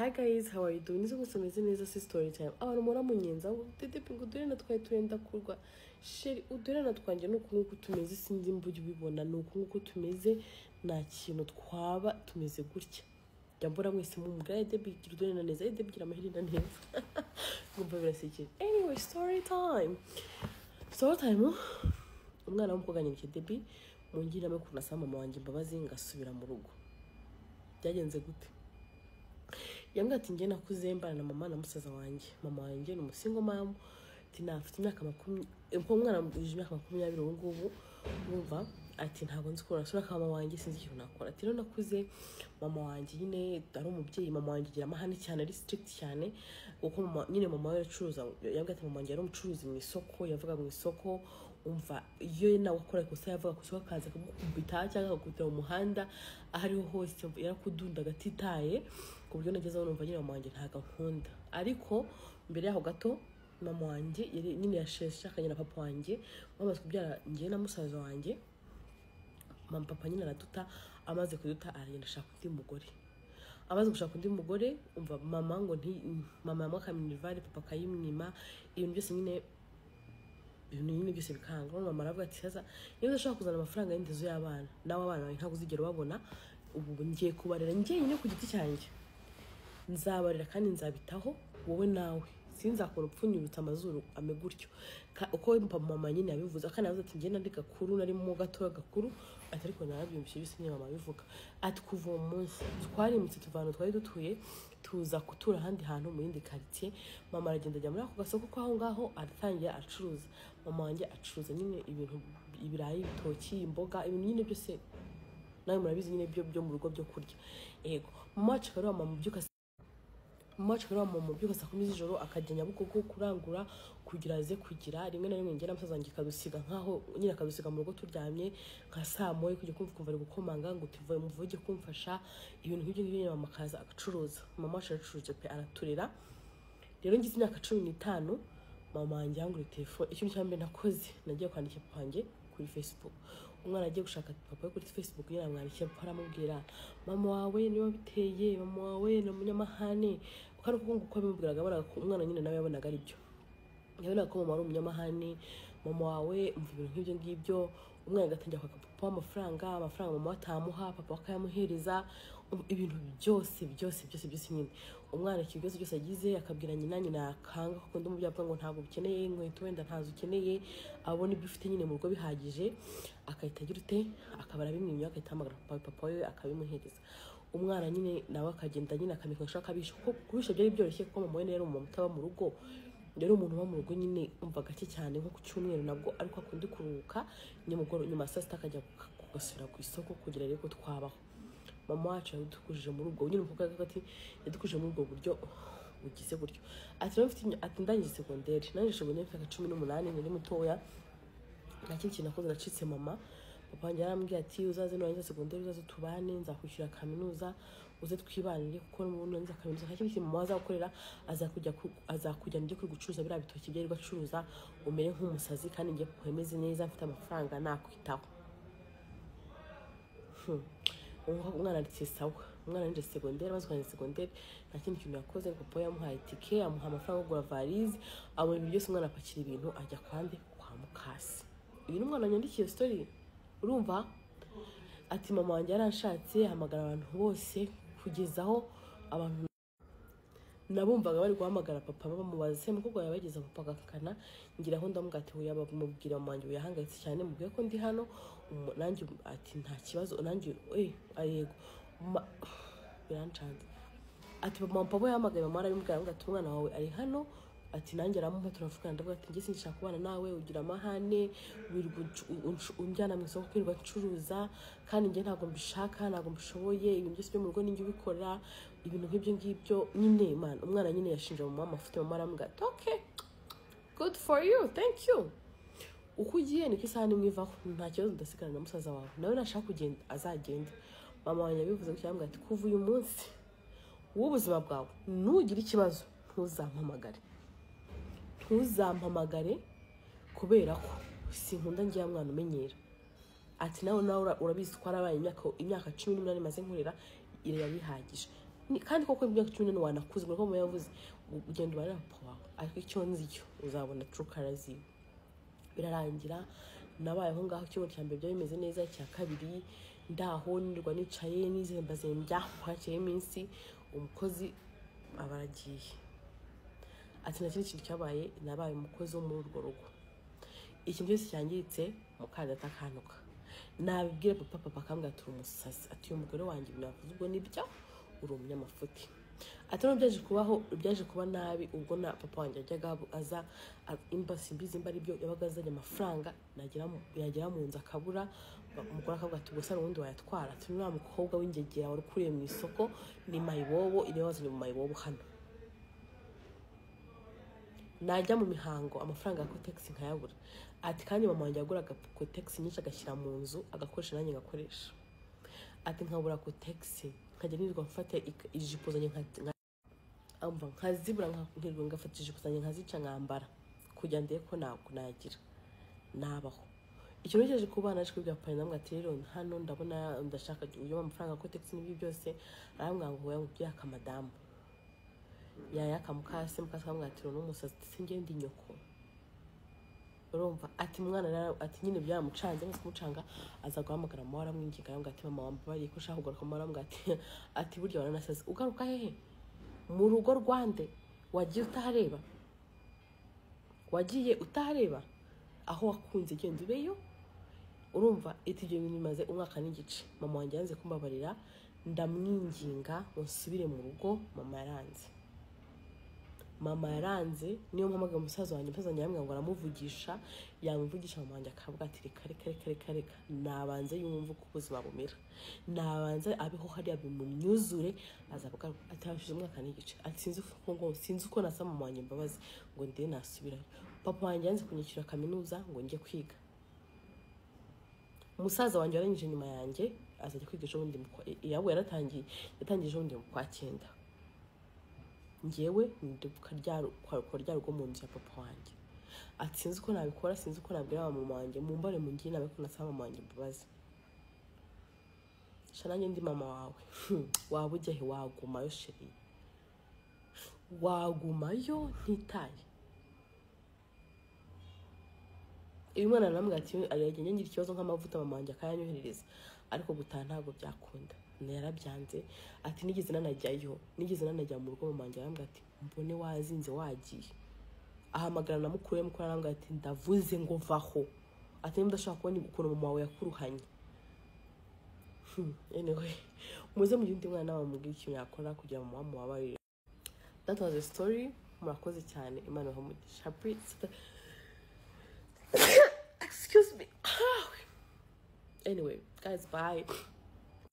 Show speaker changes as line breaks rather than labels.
Hi guys, how are you doing? Nizo gusa meze neza. Si story time. Abantu mura munyenza ngo Dede, ngo uduherena twari turenda kurwa. Chéri, uduherena twanjye ni uku nguku tumeze. Sinzi mbujya ubibona, ni uku nguku tumeze, nta kintu twaba tumeze gutya. Jya mbura mwese mumubwira: "Dede, gira uduherena neza, Dede, gira amaherena neza." Ngumva birasekeje. Anyway, story time. Story time. Umwana w'umukobwa yanyandikiye: "Debi, mungire inama y'ukuntu nasaba mama wanjye imbabazi ngasubira mu rugo." Byagenze gute? Yambwiye ati: "Njye nakuze mbana na mama na musaza wanjye. Mama wanjye ni umu single mom." Ati: "Nafite imyaka 20, ubwo umwana yujuje imyaka 20 ubu ngubu." Urumva, ati: "Ntabwo nzi ukuntu nasura ka mama wanjye, sinzi ikintu nakora." Ati: "Rero nakuze mama wanjye nyine ari umubyeyi, mama wanjye agira amahane cyane, ari strict cyane, kuko mama nyine, mama we aracuruza." Yambwiye ati: "Mama wanjye yari umucuruzi mu isoko, yavuga mu isoko. Umva, iyo nawe akora ikosa yavuga ku isoko, akaza akagukubita cyangwa akagukubita mu muhanda, aho ariho hose yarakudundaga atitaye, ku buryo nagezeho numva nyine mama wanjye ntabwo ankunda." Ariko mbere yaho gato, mama wanjye yari nyine yashakanye na papa wanjye, bamaze kubyara njye na musaza wanjye. Mama, papa nyine araduta. Amaze kuduta aragenda ashaka undi mugore. Amaze gushaka undi mugore, umva, mama ngo nti mama yamwaka minerval, papa akayimwima, ibintu byose nyine, ibintu nyine byose bikanga. None mama aravuga ati: "Sasa niba udashaka kuzana amafaranga y'indezo y'abana, nawe abana bawe ntabwo uzigera ubabona. Ubu ngiye kubarera njyenyine ku giti cyanjye, nzabarera kandi nzabitaho. Wowe nawe sinzakora upfunyurutse amazuru ame gutyo." Uko mama nyine yabivuze, akana yavuze ati: "Njye nari gakuru, nari mu gatoya gakuru." Ati: "Ariko narabyumvise byose nyine mama abivuga." Ati: "Kuva uwo munsi twarimutse, tuva ahantu twari dutuye, tuza gutura ahandi hantu mu yindi quartier. Mama aragenda ajya muri ako gasoko k'aho ngaho, aratangira acuruza. Mama wanjye acuruza nyine ibintu, ibirayi, ibitoki, imboga, ibintu nyine byose nawe murabizi nyine byo mu rugo byo kurya." Yego, mama wacu akaba ari wa mama ubyuka, mama wacu akaba ari wa mama ubyuka saa 10 z'ijoro, akajya Nyabugogo kurangura kugira aze kugira. Rimwe na rimwe njye na musaza wanjye akadusiga nkaho nyine, akadusiga mu rugo turyamye nka saa 1, kujya kumva kumva ari gukomanga ngo tuve muvuge kumfasha, ibintu nk'ibyo ngibyo nyine. Mama akaza agacuruza. Mama wacu aracuruje pe, araturera. Rero ngize imyaka 15, mama wanjye yanguriye telefone. Ikintu cya mbere nakoze, nagiye kwandikira papa wanjye kuri Facebook. Umwana agiye gushaka papa we kuri Facebook nyine, aramwandikira. Papa aramubwira: "Mama wawe niwe wabiteye, mama wawe ni umunyamahane." Kandi kuko nguko abimubwiraga, yabonaga ko umwana nyine nawe yabonaga ari byo, yabonaga ko mama ari umunyamahane. "Mama wawe," umva, ibintu nk'ibyo ngibyo. Umwana agatangira kwaka papa amafaranga, amafaranga mama we atamuha, papa we akayamuhereza. Ibintu byose byose byose byose nyine, umwana ikibazo byose agize akabwira nyina, nyina akanga, kuko undi mubyeyi avuga ngo ntabwo ukeneye inkweto, wenda ntazo ukeneye, abona ibyo ufite nyine mu rugo bihagije, agahita agira ute, akaba arabimwimye, agahita ahamagara papa, papa we akabimuhereza. Umwana nyine nawe akagenda nyine akamenya ashaka akabisha, kuko kubisha byari byoroshye, kuko mama we rero umumama utaba mu rugo. Rero umuntu uba mu rugo nyine, umva, gake cyane, nko ku cyumweru nabwo ariko akundi kuruhuka nimugoroba, nyuma ya saa sita akajya kugasubira ku isoko kugira rero ko twabaho. Mama wacu yadukujije muri ubwo nyine, umukobwa aravuga ati yadukujije muri ubwo buryo bugize gutyo. Ati rero mfite ati ndangije segonderi, ndangije segonderi mfite nka 18, nari mutoya. Nta kindi kintu nakoze, nacitse mama. Papa wanjye yarambwiye ati: "Uzaze nurangiza segonderi, uzaze tubane, nzakwishyura kaminuza, uze twibanire, kuko nurangiza kaminuza nta kindi kintu mama azagukorera, azakujyana ujye kuri gucuruza biriya bitoki byo acuruza, umere nk'umusazi, kandi njye nkwemeze neza, mfite amafaranga nakwitaho." Umwana ati: "Sawa." Umwana yinjiye segonderi. Amaze kurangiza segonderi, nta kindi kintu yakoze. Papa we yamuhaye itike, amuha amafaranga yo kugura valise, amuha ibintu byose. Umwana apakira ibintu, ajya kwande kwa mukase. Uyu ni umwana wanyandikiye story. Urumva, ati: "Mama wanjye yaranshatse, ahamagara abantu bose, kugeza aho abantu nabumvaga bari guhamagara papa bamubaza se mukobwa yawe bageze." Papa agakana ngiraho, ndamubwira ati: "Oya, bamubwira mama wanjye yahangayitse cyane, mubwiye ko ndi hano." Nanjye ati: "Nta kibazo." Nanjye yego. Birancanze. Ati mama, papa yahamagaye mama, arabimubwira, aramubwira ati: "Umwana wawe ari hano." Ati: "Nanjye aramuha, turavugana, ndavuga ati: 'Njye sinshaka kubana nawe, ugira amahane, wirirwa unjyana mu isoko kwirirwa ncuruza, kandi njye ntabwo mbishaka, ntabwo mbishoboye, ibintu byose byo mu rugo ninjye ubikora,' ibintu nk'ibyo ngibyo nyine." Man, umwana nyine yashinje mama amafuti. Mama aramubwira ati: "Okay, good for you, thank you. Uko ugiye niko isahani imwe ivaho, nta kibazo, ndasigara na musaza wawe, nawe nashaka kugenda azagende." Mama wanjye yabivuze gutya, aramubwira ati: "Kuva uyu munsi w'ubuzima bwawe, nugira ikibazo ntuzampamagare, ntuzampamagare, kubera ko sinkunda ngiye mwana umenyera." Ati: Nawe urabizi ko warabaye imyaka 18 maze nkorera, iraba bihagije." Kandi koko imyaka 14 wanakuze, ngo mama yavuze ugenda ubana na papa wawe, ariko icyo nzi cyo uzabona true colors ziwe. Birarangira nabaye aho ngaho. Icyumweru cya mbere byari bimeze neza, icya kabiri ndaho nirwa nicaye nizembazembya. Hakeye iminsi umukozi aba aragiye, ati nta kindi kintu cyabaye, nabaye umukozi wo muri urwo rugo. Ikintu cyose cyangiritse mukadata akantuka, nabibwira papa, papa akambwira ati uri umusazi, ati uyu mugore wanjye ibintu yavuze ubwo nibyo, uri umunyamafuti. Ati none byaje kubaho, byaje kuba nabi ubwo na papa wanjye yajyaga aza imba simbizi imba aribyo, yabaga azanye amafaranga, yagera mu nzu akabura. Umugore akavuga ati gusa ubundi wayatwara, ati nuriya mukobwa w'ingegera wari ukuriye mu isoko ni mayibobo, iriya wazanye mu mayibobo hano. Najya mu mihango amafaranga ya Kotex nkayabura. Ati kandi mama wanjye yaguraga Kotex nyinshi agashyira mu nzu agakoresha, nanjye ngakoresha. Ati nkabura Kotex, nkajya nirirwa mfata ijipo zanjye nkazibura, nkirirwa ngafata ijipo zanjye nkazica nkambara kugira ndebe ko nagira nabaho. Ikintu cyaje kuba, naje kubwira papa, ndamubwira ati rero hano ndabona ndashaka uyu amafaranga ya Kotex n'ibyo byose. Arambwira ngo oya, ngo byaka madamu yayaka mukase, mukase akamubwira ati rero n'umusazi, sinjye ndi nyoko, urumva. Ati mwana, ati nyine byaramucanze, maze kumucanga aza guhamagara mama, aramwinginga, aramubwira ati mama wambabariye ko ushaka kugaruka. Mama aramubwira ati burya waranasaze, ugaruka hehe mu rugo rwande wagiye utahareba, wagiye utahareba aho wakunze, genda ubeyo, urumva. Iti ibyo bintu bimaze umwaka n'igice, mama wanjye yanze kumbabarira, ndamwinginga ngo nsubire mu rugo, mama yaranze, mama yaranze. Niyo mpamagaye umusaza wanjye, umusaza wanjye yarambwira ngo aramuvugisha, yamuvugisha mama wanjye akavuga ati reka reka reka reka reka, nabanze yumve uko ubuzima bumera, nabanze abeho hariya bimunyuzure azavuga. Ati hashize umwaka n'igice, ati sinzi uko ngo sinzi uko nasaba mama wanjye imbabazi ngo ndebe nasubirayo. Papa wanjye yanze kunyishyura kaminuza ngo njye kwiga. Umusaza wanjye warangije nyuma yanjye azajya kwiga ejo bundi, yabo yaratangiye, yatangiye ejo bundi mu kwa 9. Njyewe ndibuka rya rugo mu nzu ya papa wanjye. Ati sinzi uko nabikora, sinzi uko nabwira mama wanjye, mumbare mungire inama ko nasaba mama wanjye imbabazi. Sha nanjye ndi mama wawe, waba ujya he? Wagumayo chérie, wagumayo ntitaye. Uyu mwana aramubwira ati aragenda ngira ikibazo nk'amavuta mama wanjye akayanyoherereza, ariko gutaha ntabwo byakunda, yarabyanze. Ati nigeze nanajyayo, nigeze nanajya mu rugo, mama wanjye arambwira ati mbone wazinze wagiye. Ahamagara na mukuru we, mukuru arambwira ati ndavuze ngo vaho, ati niba udashaka kubona ukuntu mama wawe yakuruhanye. Anyway, muze mugire undi mwana bamubwira ikintu yakora kugira ngo mama mubabarire. That was a story. Murakoze cyane, Imana ibahe umugisha. Excuse me. Anyway, guys, bye.